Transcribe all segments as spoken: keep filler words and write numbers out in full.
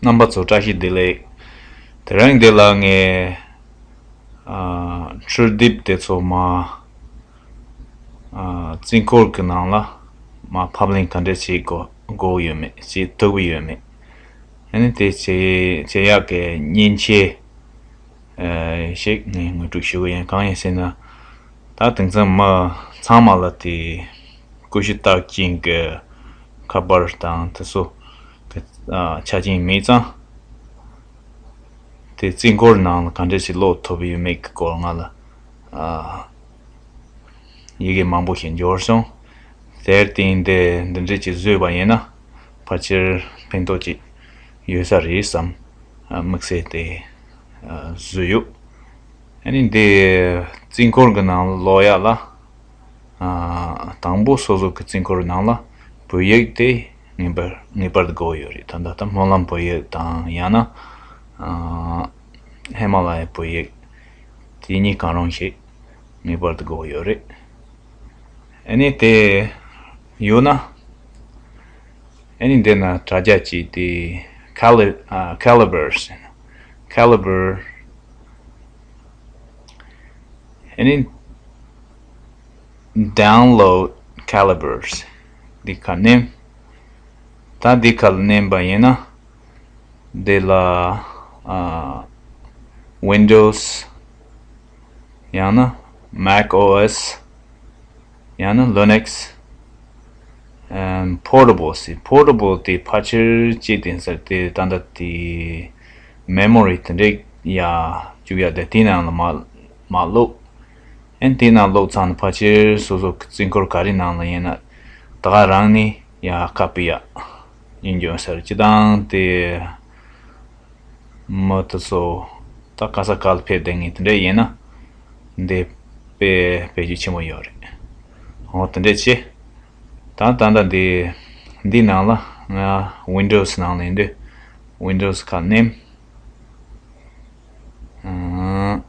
རྣམ་པ་ཚོ་བཀྲ་ཤིས་བདེ་ལེགས། དེ་རིང་འདི་ལ་ངས་ཨ་འཕྲུལ་དེབ་དེ་ཚོ་མ་ཨ་རྩིས་འཁོར་གྱི་ནང་ལ་མ་ཕབ་ལེན་ག་འདྲ་བྱེད་དགོས་དགོས་ཡོད་མེད། བྱེད་ཐུབ་ཀྱི་ཡོད་མེད། ཨ་ནི་དེ་བྱེད་བྱེད་ཡག་གི་མཉེན་ཆས་ཨ་ཞིག་ངས་ངོ་སྤྲོད་ཞུ་གི་ཡིན། གང་ཡིན་ཟེར་ན། ད་དེང་སང་མི་ཚང་མ་ལ་དེ་ཀུ་ཤུ་རྟགས་ཅན་གྱི་ཁ་པར་དང་དེ་ཚོ་གི་ཨ་ཆ་རྐྱེན་མེད་ཙང་། དེ་རྩིས་འཁོར་ནང་ལ་ག་འདྲ་ཞིག་ཀློག་ཐུབ་ཡོད་མེད་ཀྱི་སྐོར་ང་ལ་ཨ་ཡི་གེ་མང་པོ་ཞིག་འབྱོར་སོང་། དེར་བརྟེན་ཏེ་འདི་འདྲ་ཅིག་བཟོས་པ་ཡིན་ན་ཕལ་ཆེར་ཕན་ཐོགས་ཅིག་ཡོད་ས་རེད་བསམ་ཨ་དམིགས་བསལ་དེ་ཨ་བཟོས་ཡོད། ཨ་ནི་འདི་རྩིས་འཁོར་གྱི་ནང་ལ་ཀློག་ཡག་ལ། ཨ་དང་པོ་སོ་སོ་གི་རྩིས་འཁོར་ནང་ལ་བོད་ཡིག་དེ་ངེས་པར་ངེས་པར་དུ་དགོས་ཡོད་རེད། ད་ལྟ་ད་སྨོན་ལམ་བོད་ཡིག་དང་ཡང་ན་ཨ་ཧི་མ་ལ་ཡའི་བོད་ཡིག་དེ་གཉིས་གང་རུང་ཞིག་ངེས་པར་དུ་དགོས་ཡོད་རེད། ཨ་ནི་དེ་ཡོད་ན། ཨ་ནི་འདི་ན་དྲ་རྒྱ་གཅིག་དེ་Cali- ཨ་Calibre ཟེར་ན། Calibre། ཨ་ནི་Download Calibre འདི་ཁ་མནན། ད་འདི་ཁ་ལ་མནན་པ་ཡིན་ན། འདི་ལ་ཨ་Windows། ཡང་ན་Mac O S། ཡང་ན་Linux། ཨམ་Portable ཟེར། Portable དེ་ཕལ་ཆེར་ཅི་དེ་ཟེར་དེ་ད་ལྟ་དེ་Memory དེ་འདྲས་ཡ་བཅུག་ཡ་དེ་དེའི་ནང་ལ་མ་མ་བླུགས། ཨན་དེའི་ནང་བླུགས་ཚར་ན་ཕལ་ཆེར་སོ་སོ་གི་རྩིས་འཁོར་ག་རེ་ནང་ལ་ཡིན་ན་ད་ག་རང་ནས་ཡ་ཁ་ཕྱེ་ཡ་ཡིན་འགྱོ་ཟེར། སྤྱིར་བཏང་དེ། མི་དེ་ཚོ་ད་ག་ས་ག་ལ་ཕེབས་བསྡད་མཁན་དེ་འདྲ་ཡིན་ན་འདི་དཔེ་དཔེ་རྒྱུ་ཆེན་པོ་ཡོད་རེད། འོ་དེ་འདྲ་བྱས། ད་ད་ལྟ་འདི་འདི་ནང་ལ་ང་Windows ནང་ལ་ཡིན་དུས་Windows ཁ་མནན། ཨང་།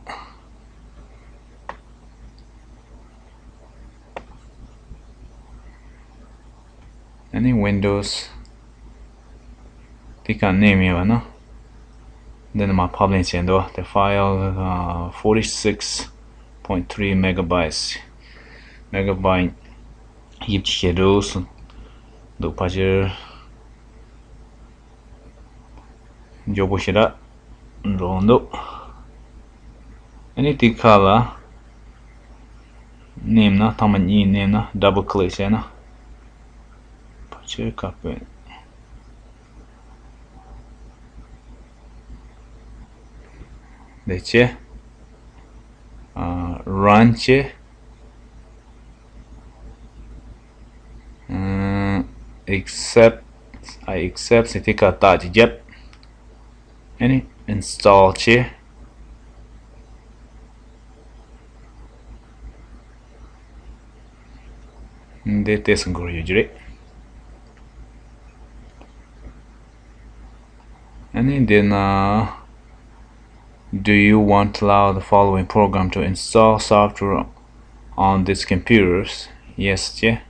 ཨ་ནི་Windows དེ་ག་གནས་མེད་པ་ན། འདི་ནི་མ་ཕབ་ལེན་བྱས་འདུག་དེ་file ཨ་forty six point three megabytes megabyte ཡིབ་ཅིག་བྱས་འདུག་སུ་འདུག་ཕལ་ཆེར། མགྱོགས་པོ་ཞེ་དྲག་འགྲོ་འདུག་ཨ་ནི་དེ་ཁ་ལ་མནན་ན་ཐེངས་མ་གཉིས་མནན་ན་double click བྱས་ན་ཕལ་ཆེར་ཁ་པོད། འདི་བྱས། ཨ་run བྱས། ཨ་accept I accept ཟེར་དེ་ཁ་རྟགས་ཅིག་བརྒྱབ། ཨ་ནི་install བྱས། འདི་ཏོག་ཙམ་འགོར་ཡོད་ཀྱི་རེད། ཨ་ནི་འདི་ན། Do you want to allow the following program to install software on this computers? Yes བྱས།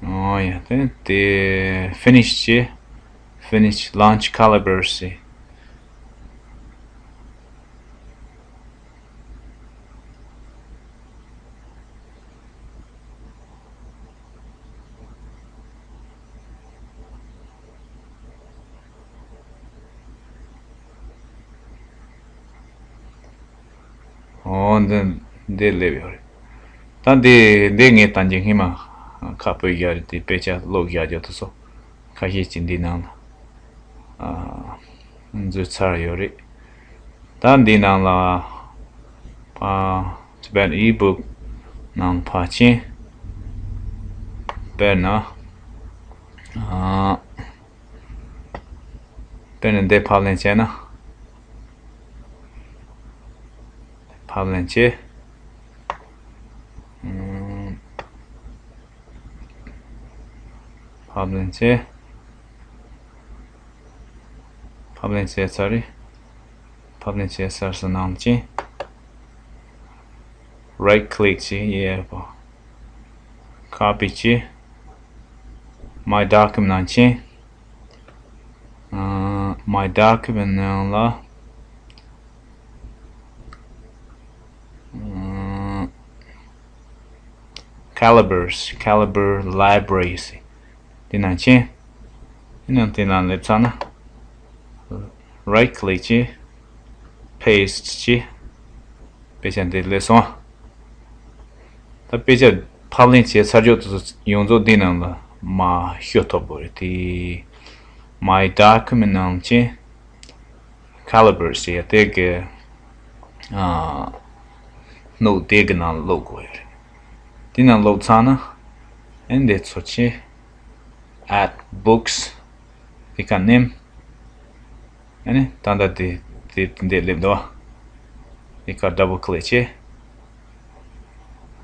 ཨོ་ཡ། དེ་དེ་finish བྱས། Finish launch Calibre ཟེར། ཨོ་འདི་འདི་སླེབས་ཡོད་རེད། ད་འདི་འདི་ངས་ད་གིན་སྔོན་མ་ཁ་པོད་བཞག་རེད། དེ་དཔེ་ཆ་ཀློག་བཞག་རྒྱུ་དེ་ཚོ་ཁ་ཤས་ཅིག་འདི་ནང་ལ་ཨ་འཛུལ་ཚར་ཡོད་རེད། ད་འདི་ནང་ལ་ཕ་Tibet ebook ནང་ཕར་ཕྱིན། དཔེར་ན་ཨ། དཔེར་ན་འདི་ཕབ་ལེན་བྱས་ན། ཕབ་ལེན་བྱས། ཨུམ། ཕབ་ལེན་བྱས། ཕབ་ལེན་བྱས་ཚར་རེད། ཕབ་ལེན་བྱས་ཚར་སོང་། ནང་ཕྱིན། Right click བྱས། ཡས་པ། Copy བྱས། My document ནང་ཕྱིན། ཨ། My document ནང་ལ། ཨ། Calibers, Caliber Libraries དེ་ནང་ཕྱིན། དེ་ནང་དེ་ནང་སླེབས་ཚར་ན། Right click བྱས། Paste བྱས། དཔེ་ཆ་འདི་སླེབས་སོང་། ད་དཔེ་ཆ་ཕབ་ལེན་བྱས་ཚར་ཆོག་དུས་ཡོངས་རྫོགས་འདི་ནང་ལ་མར་ཤོག་ཐོབ་དགོས་རེད་དེ། My document ནང་ཕྱིན། Calibers ཟེར་ཡ་དེ་གི། ཨ། སྣུག་དེ་གི་ནང་ལོག་དགོས་ཡོད་རེད། དེ་ནང་ལོག་ཚར་ན། ཨ་ནི་འདི་ཚོ་ཕྱིན། Add books དེ་ག་ནེམ། ཨ་ནི་ད་ལྟ་དེ་དེ་འདི་སླེབས་འདུག་དེ་ག་double click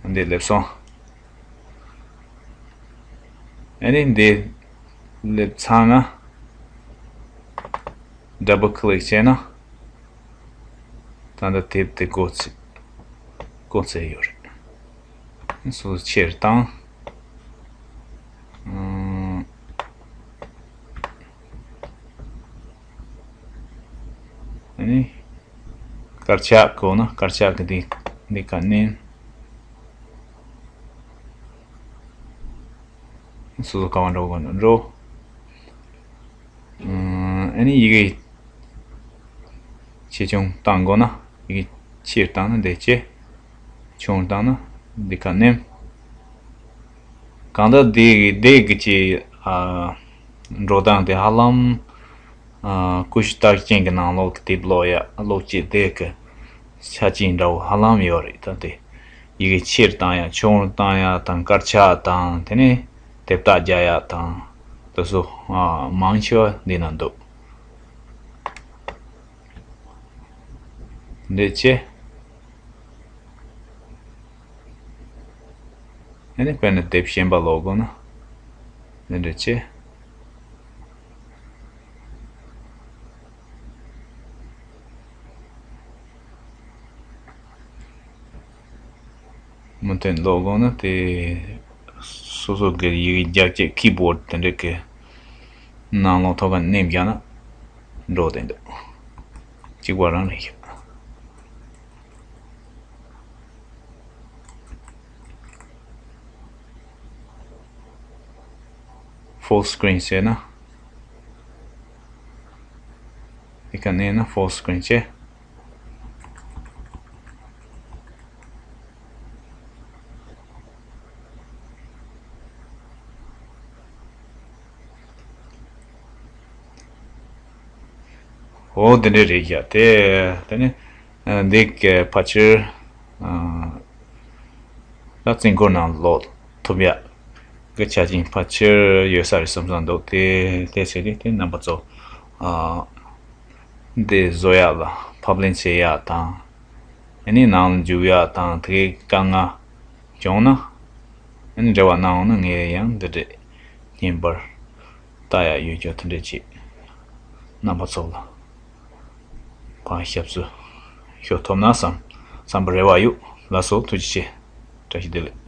བྱས། འདི་སླེབས་སོང་། ཨ་ནི་འདི་སླེབས་ཚར་ན། Double click བྱས་ན། ད་ལྟ་དེབ་དེ་སྒོ་ཚིག་སྒོ་ཚིག་ཡོད་རེད། སོ་སོ་ཕྱིར་བཏང་། ཨ་ནི། དཀར་ཆག་གོ་ན་དཀར་ཆག་གི་འདི་འདི་ག་ནས། སོ་སོ་ག་བ་འགྲོ་དགོས་ན་འགྲོ། ཨ་ནི་ཡི་གེ་ཆེ་ཆུང་བཏང་དགོས་ན་ཡི་གེ་ཆེར་བཏང་ན་འདི་ཆེ། ཆུང་བཏང་ན་འདི་ག་ནེམ། གང་ལྟར་འདི་གི་འདི་གི་ཆེ། ཨ། འགྲོ་སྟངས་དེ་ཧ་ལམ། ཨ། ཀུ་ཤུ་རྟགས་ཅན་གྱི་ནང་ལོགས་ཀྱི་དེབ་ཀློག་ཡ་ཀློག་བྱེད་དེ་གི་ཆ་རྐྱེན་འདྲ་བོ་ཧ་ལམ་ཡོད་རེད། ད་དེ་ཡི་གེ་ཆེར་བཏང་ཡ་ཆུང་རུ་བཏང་ཡ་དང་དཀར་ཆག་དང་དེ་ནས་དེབ་རྟགས་རྒྱག་ཡ་དང་དེ་ཚོ། ཨ། མང་ཆེ་བ་འདི་ན་འདུག་འདི་ཆེ། ཨ་ནི་དཔེར་ན་དེབ་གཞན་པ་ཀློག་དགོས་ན་འདི་འདྲ་ཆེ། མུ་མཐུད་ཀློག་དགོས་ན་དེ་སོ་སོ་གི་ཡི་གེ་རྒྱག་བྱེད་keyboard དེ་འདྲ་གི་ནང་ལོགས་ཐོག་ཁ་ནས་བརྒྱབ་ན་འགྲོ་བསྡད་འདུག་གཅིག་པ་རང་རེད་ཤག Full screen བྱས་ན། དེ་ག་ནས་ན་full screen བྱས། འོ་དེ་འདྲ་རེད་ཤག་དེ་དེ་ནི། ཨ། འདི་གི་ཕལ་ཆེར། ཨ། ད་རྩིས་འཁོར་ནང་ཀློག་ཐུབ་ཡག་གི་ཆ་རྐྱེན་ཕལ་ཆེར་ཡོད་ས་རེད་བསམ་བསམ་འདུག་དེ་དེ་བྱས་ཏེ་དེ་རྣམ་པ་ཚོ། ཨ། འདི་བཟོ་ཡག་ལ་ཕབ་ལེན་བྱེད་ཡག་དང་། ཨ་ནི་ནང་ལ་འཇུག་ཡག་དང་དེ་གའི་དཀའ་ངལ་བྱུང་ན། ཨ་ནི་འབྲེལ་བ་གནང་འོང་ན་ངས་ཡང་འདི་འདྲས་བརྙན་པར་ལྟ་ཡག་ཡོད་རྒྱུ་དེ་འདྲས་ཅིག་རྣམ་པ་ཚོ་ལ་ཕར་ཞབས་སུ་ཞུ་ཐུབ་ན་བསམ་བསམ་པའི་རེ་བ་ཡོད། ལགས་སོ། ཐུགས་རྗེ་ཆེ། བཀྲ་ཤིས་བདེ་ལེགས།